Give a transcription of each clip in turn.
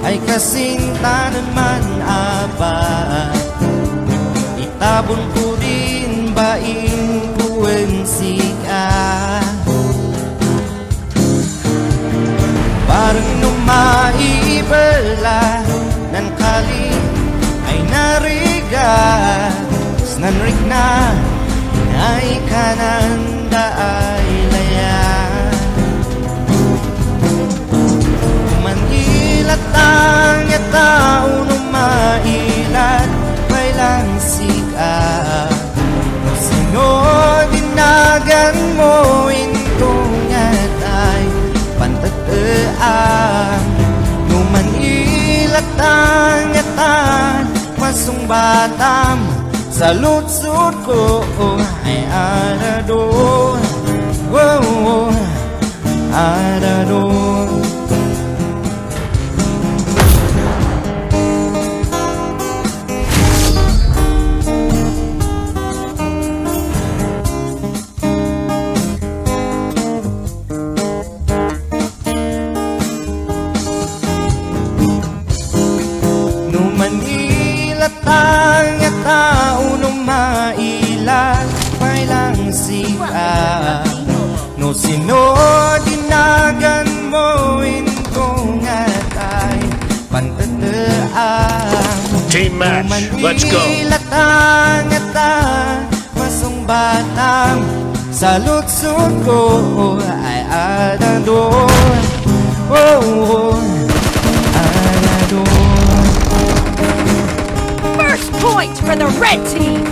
ay kasing tanaman aba. Itabon ko din baing buwensika, parang numaibala ng kali ay nariga, nanrig na ay kananda ay laya. Manilat ang yatao numailat pailang sika, sino dinagan mo intungat ay pantataan. Numanilat ang yatan masung batam sa lutsod ko ay arador, oh, arador. Numanilat ang yatao numailat pailang sika, no sino dinagan mo intungat ay pantataan. Team match, let's go. Numanilat ang yatao masong batang sa lutsod ko ay arador, oh, arador. First point for the red team!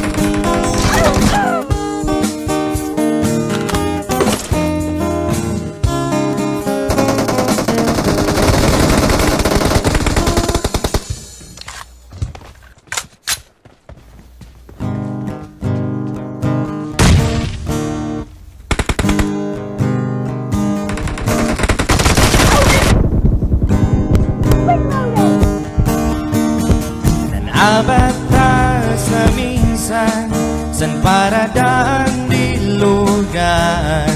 Abatas na minsan san paradaan dilugan,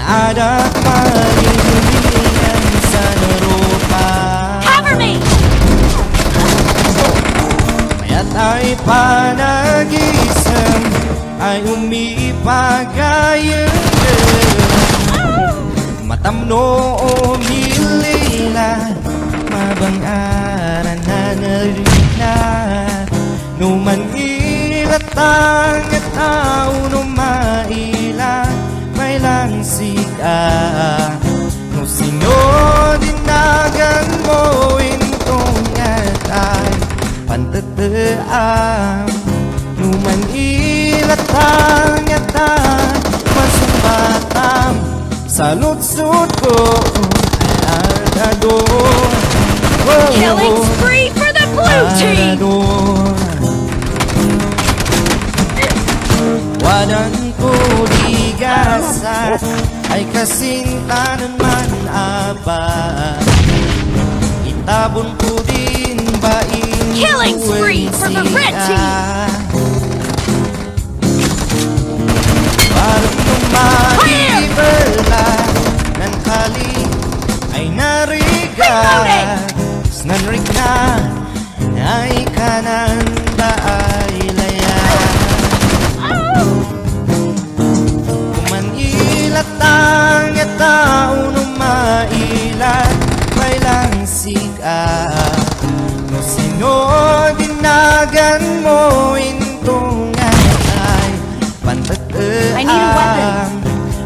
ada palingan sa narupa. Cover me! Mayat ay panagisam ay umipagayan, matamno o milila mabangaran na narina. Numanilat ang yatao numailat pailang sika, no sino dinagan mo intungat ay pantataan. Numanilat ang yatao masang batam sa lutsod ko ay arador, oh, Killing spree for the blue team! Wadan ko digasat ay kasing tanaman aba. Itabon ko din baing Killing spree for the red team! parang numaibala ng kali ay nariga, nanrig na ay kananda ay laya. Kumanilat ang yatao numailat pailang sika, no sino dinagan mo intungan ay pantataan.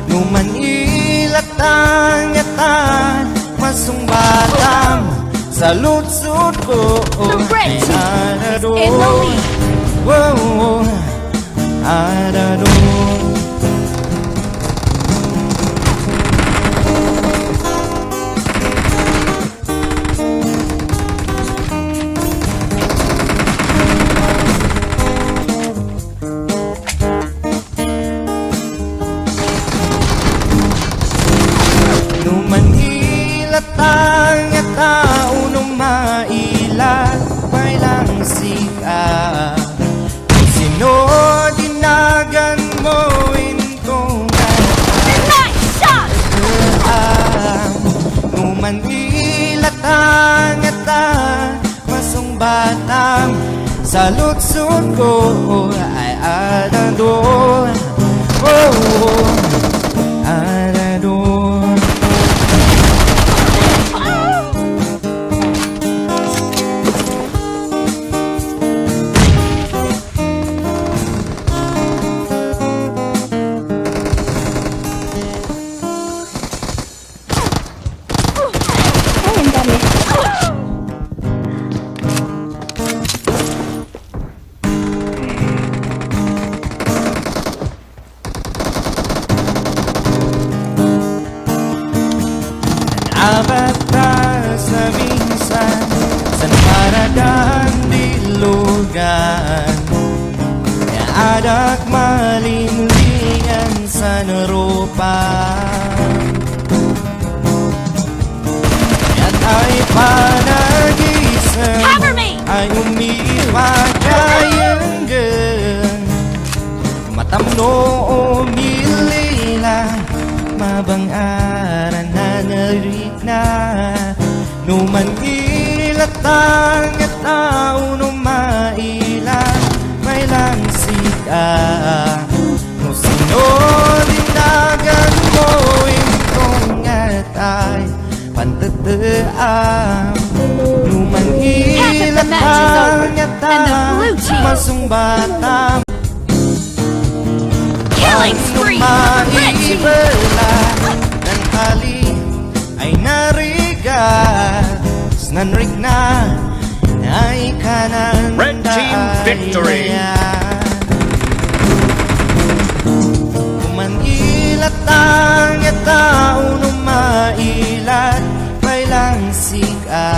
Numanilat ang yatan masung batang sa lutsod ko ay arador, oh, arador. Numanilat ang yatao numailat pailang sika, sino dinagan mo ilatangata masong batang sa lutsod ko ay adador. Adador. Abatas na minsan sa paradang dilugan, adak malimlingan sa narupa, at ay panagising Cover me! ay umipagayanggan, matamno o milila mabang-aran na narik na numan ilatang at tao numailan may langsika no sino dinagan mo itong atay pantataan numan ilatang at tao masong batang Killing spree for the red team! ng tali ay narigas nanrik na ay kanan Red team victory! Umanilatang yatao numailat may langsika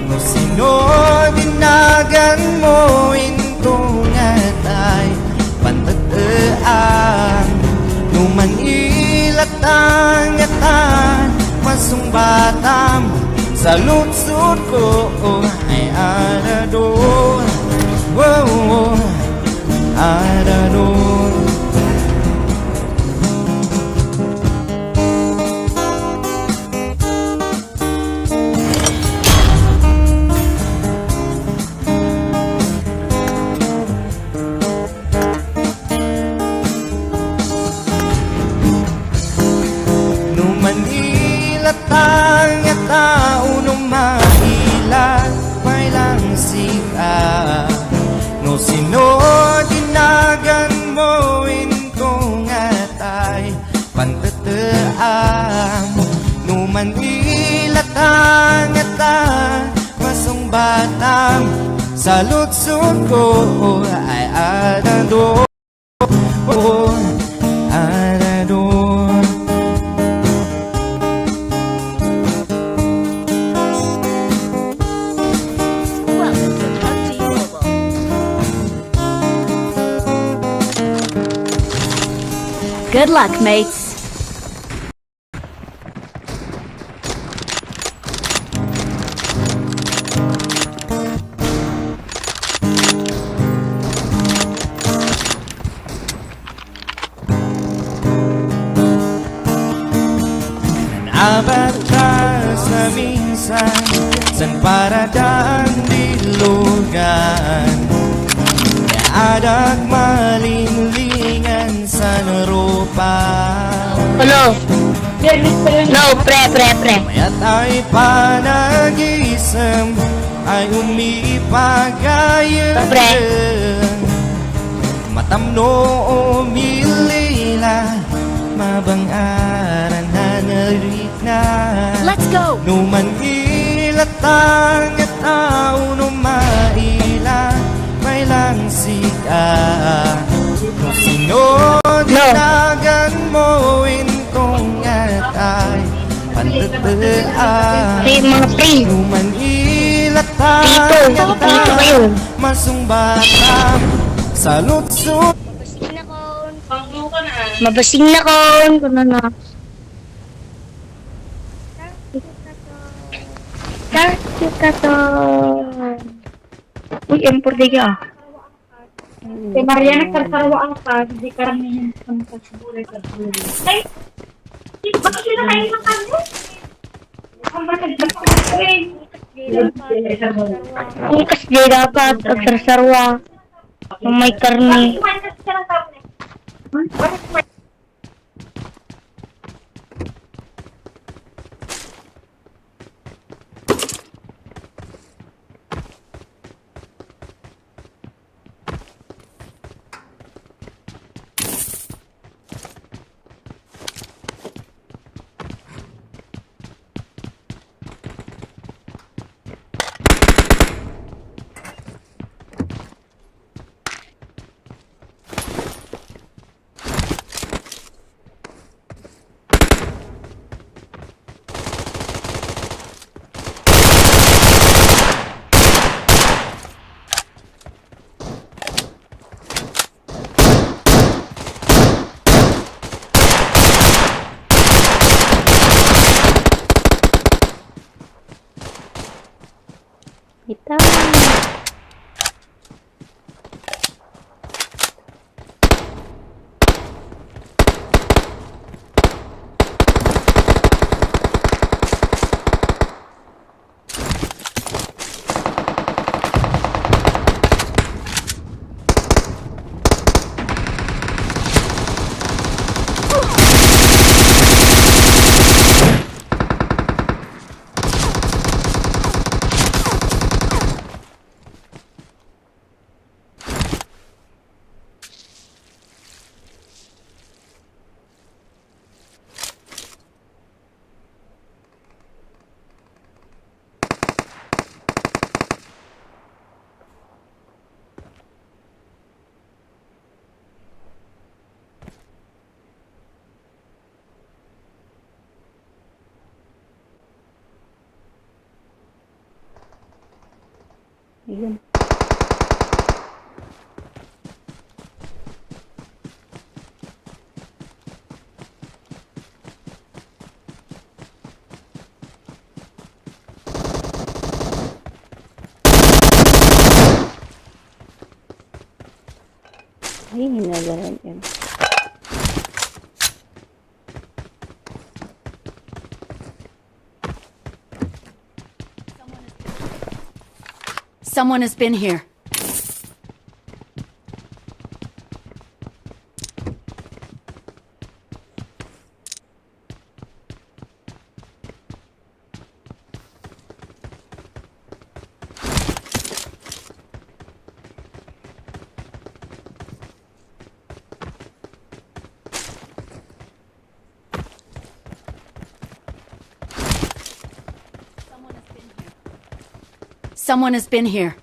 no sino dinagan mo intong atay pantataan numan ilatang atan masong batam sa lutsod ko ay adador. Wow, adador. Manilatang at tao nung mailat may langsika no sino dinagan mo intong atay pantataan no manilatang at masong batang sa lutsod ko ay adador. Adador. Welcome to PUBG Mobile. Good luck, mates. Abatas na minsan san paradang dilugan, adak malimlingan sa narupa. Hello. No, pre. Mayat ay panagisam ay umipagayan, matamno o milila mabang-aran na narik na Let's go! numan ilatang at tao numaila may langsika no sino dinagan mo intong atay pantataan Hey, mga pre. numan ilatang Dito at kayo. masong batang sa lutsod. Mabasing na kon. Kuno na. Ka to. Uy, M4 ka. Kay Mariana nagkarkarwaan ka, hindi karamihan sa mga siguro sa buhay. Ay! Bakit sila kayo ng kanya? Ang kasjay dapat, agsarsarwa. Ang may karni. Ito. Ayun. Ay, hinagaran yan. Someone has been here. Someone has been here.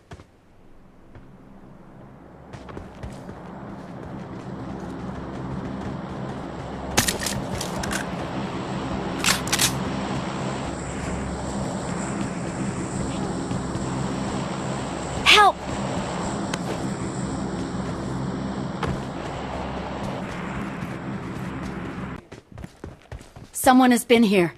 Help! Someone has been here.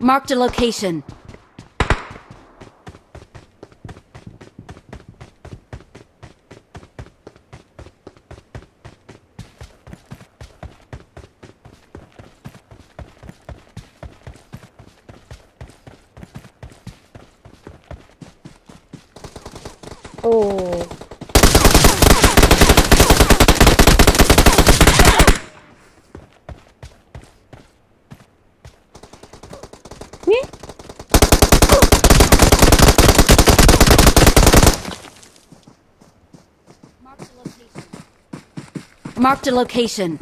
Marked a location. Oh. Marked a location.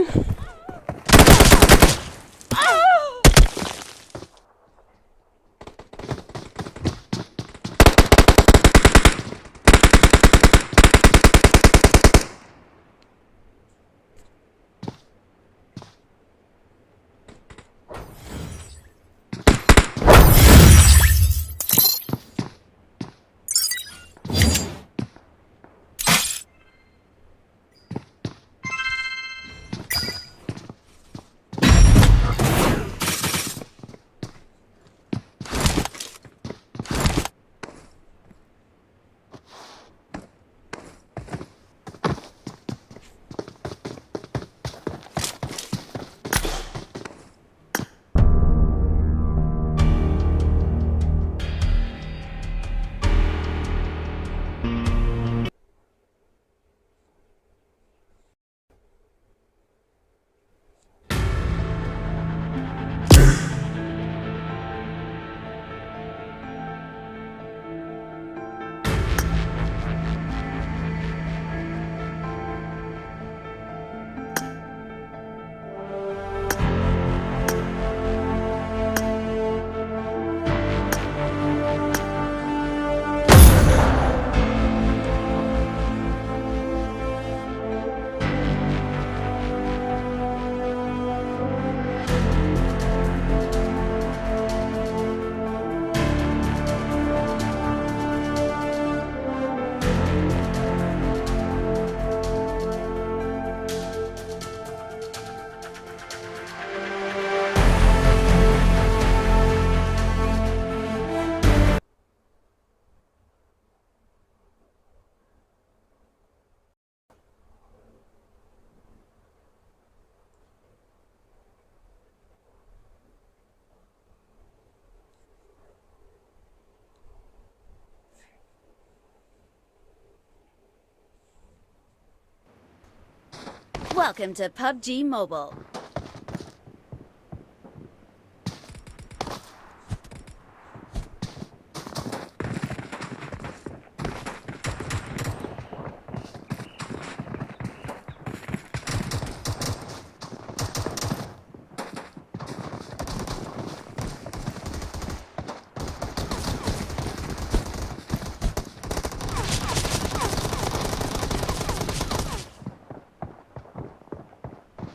Welcome to PUBG Mobile.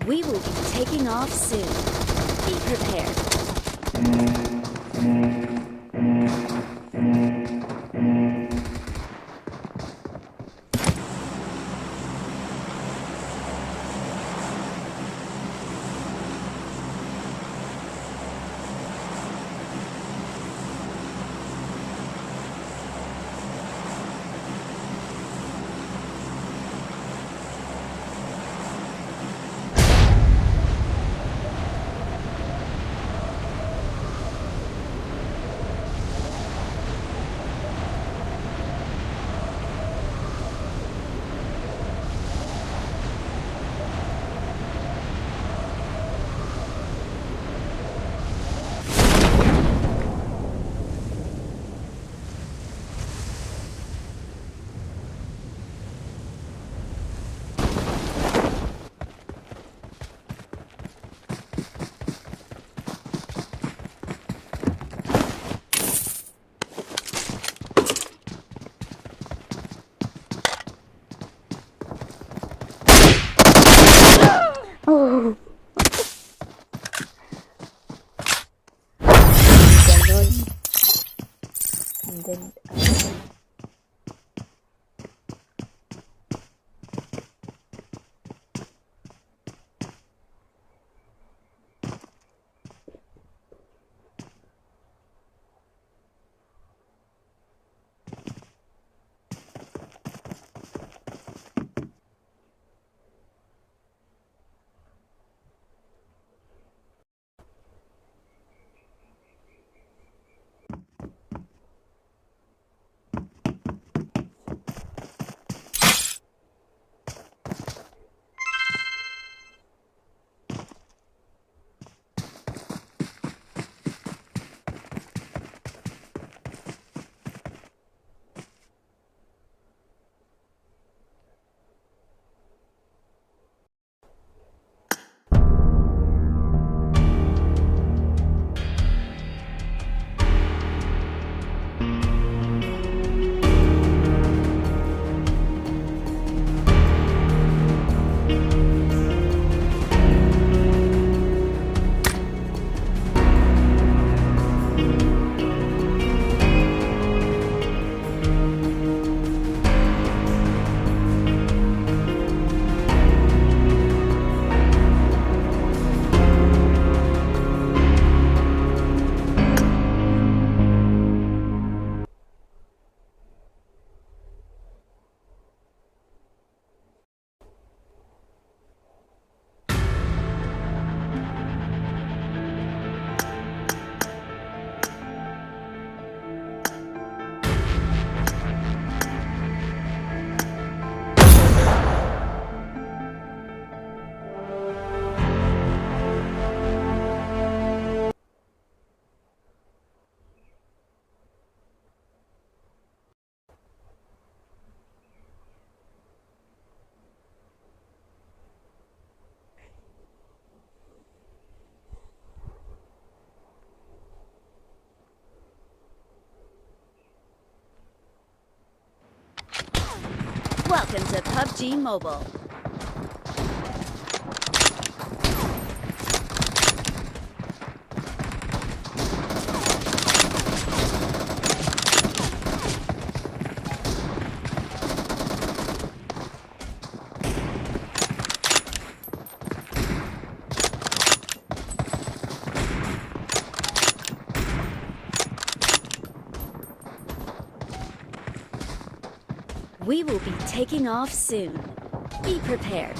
We will be taking off soon. Be prepared. Oh. Ganon. And then, Welcome to PUBG Mobile. We will be taking off soon. Be prepared.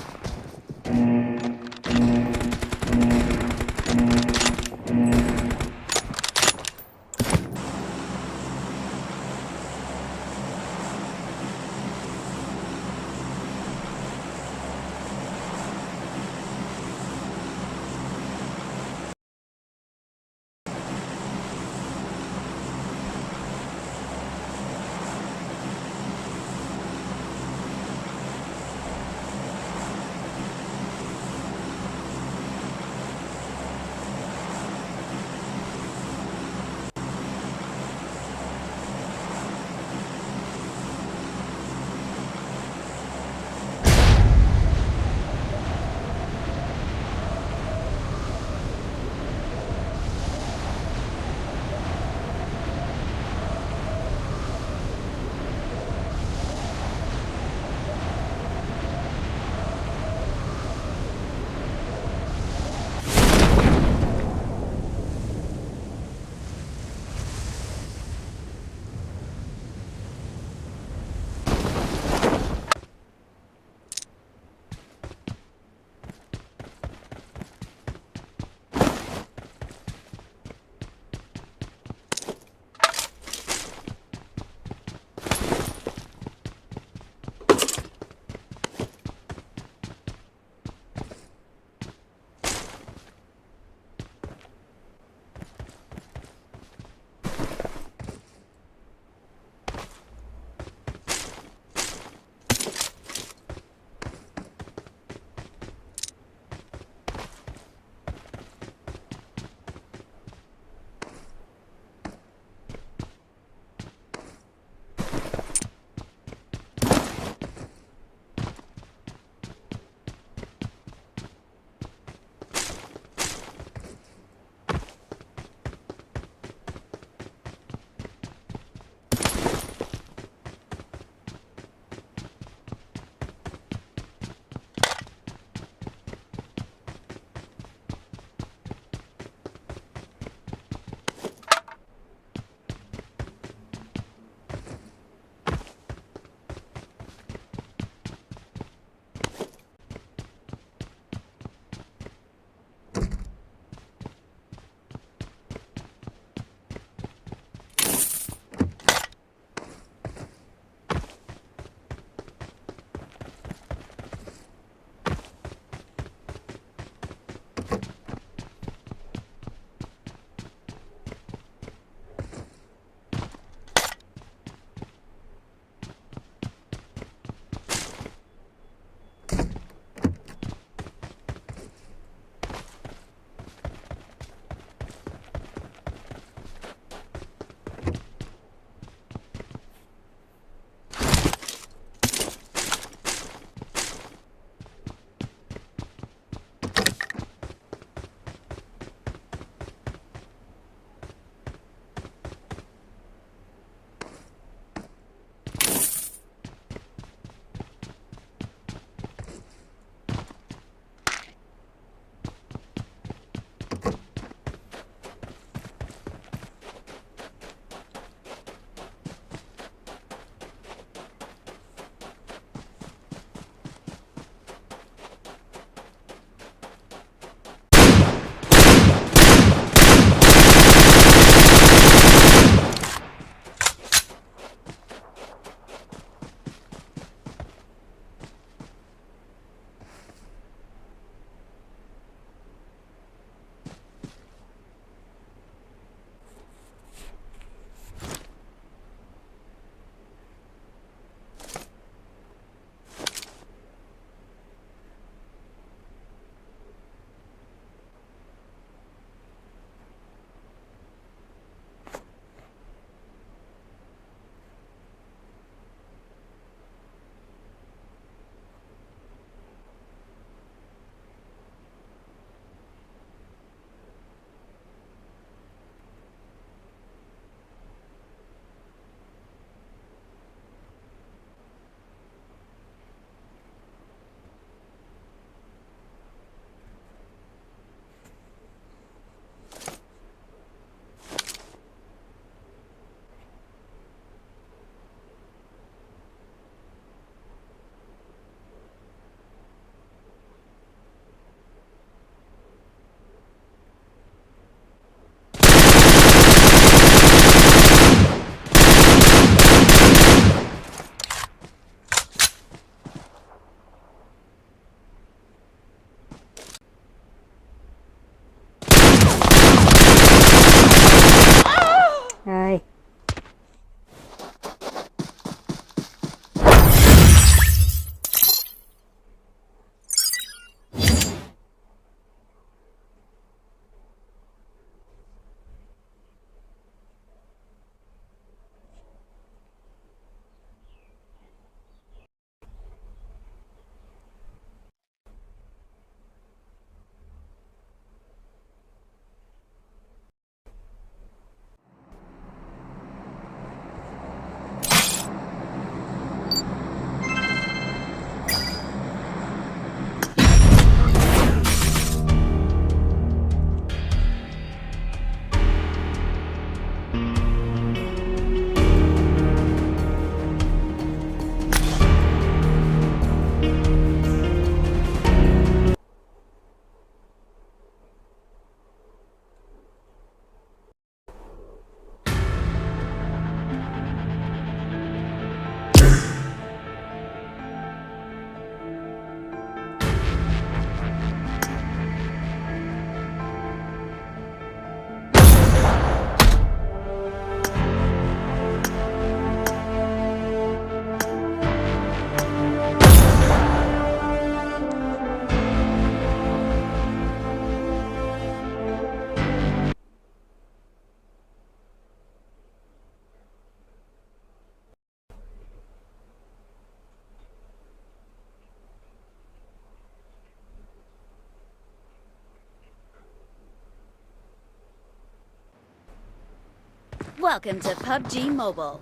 Welcome to PUBG Mobile.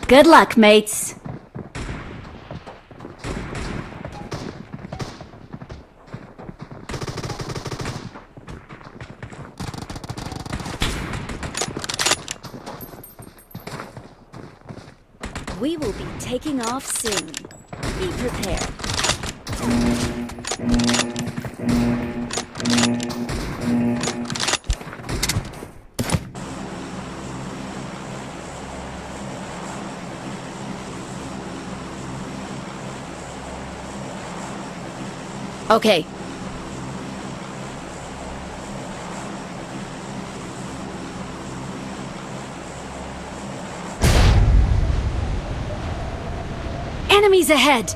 Good luck, mates. We will be taking off soon. Be prepared. Okay. Enemies ahead!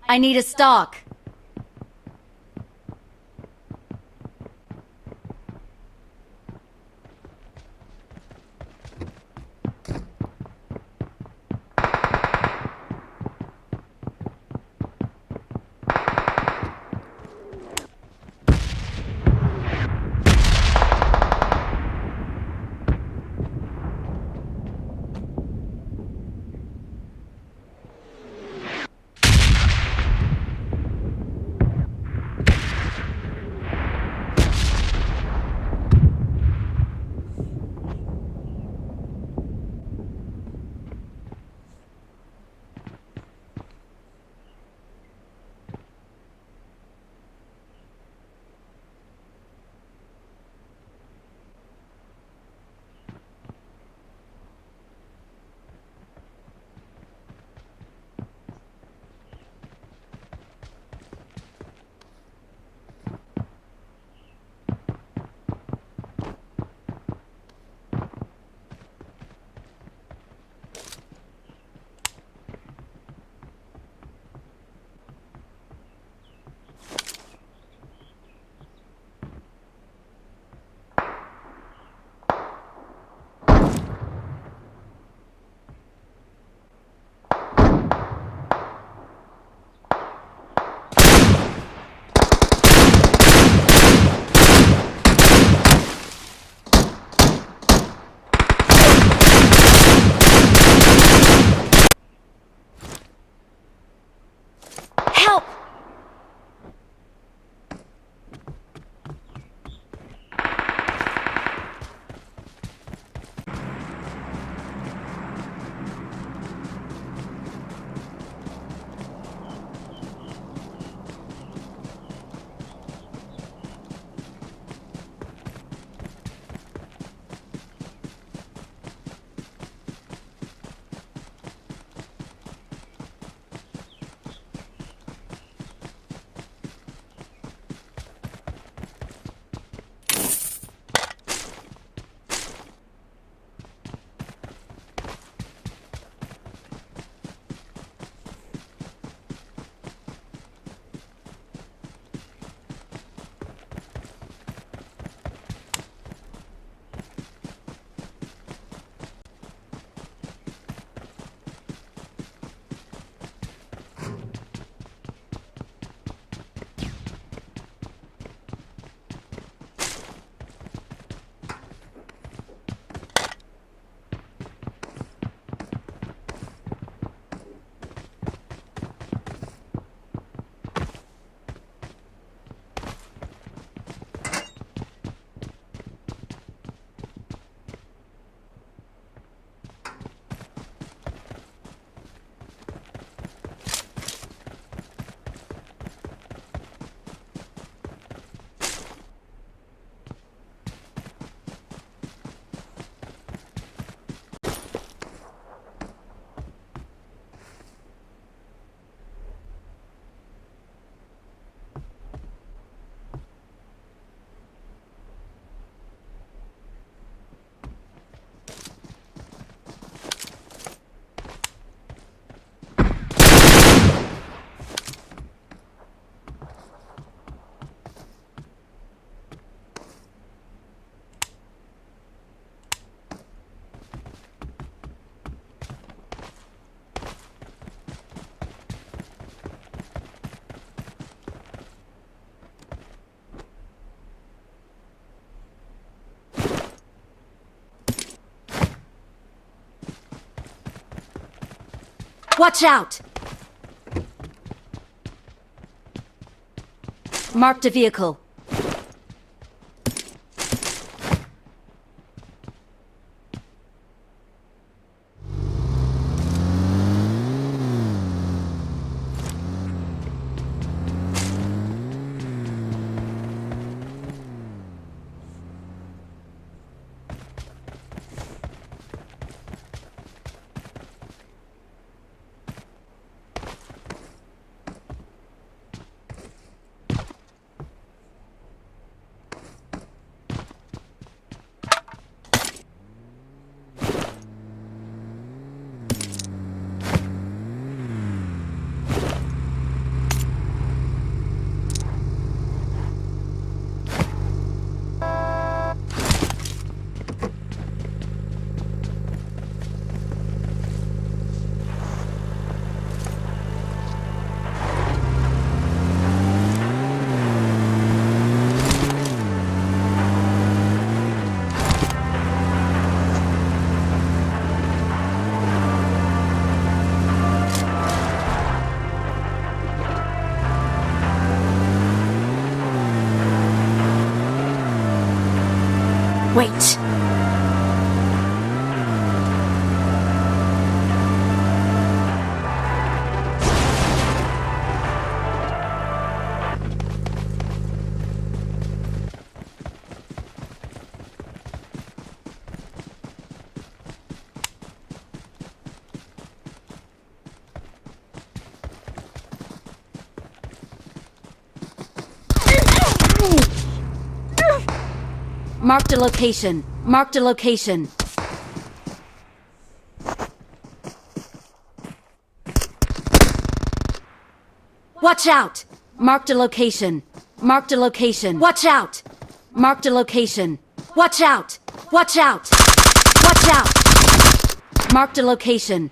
I need a stock. Help! Watch out! Marked a vehicle. Wait. Marked a location. Marked a location. Watch out! Marked a location. Marked a location. Watch out! Marked a location. Watch out! Watch out! Watch out! Marked a location.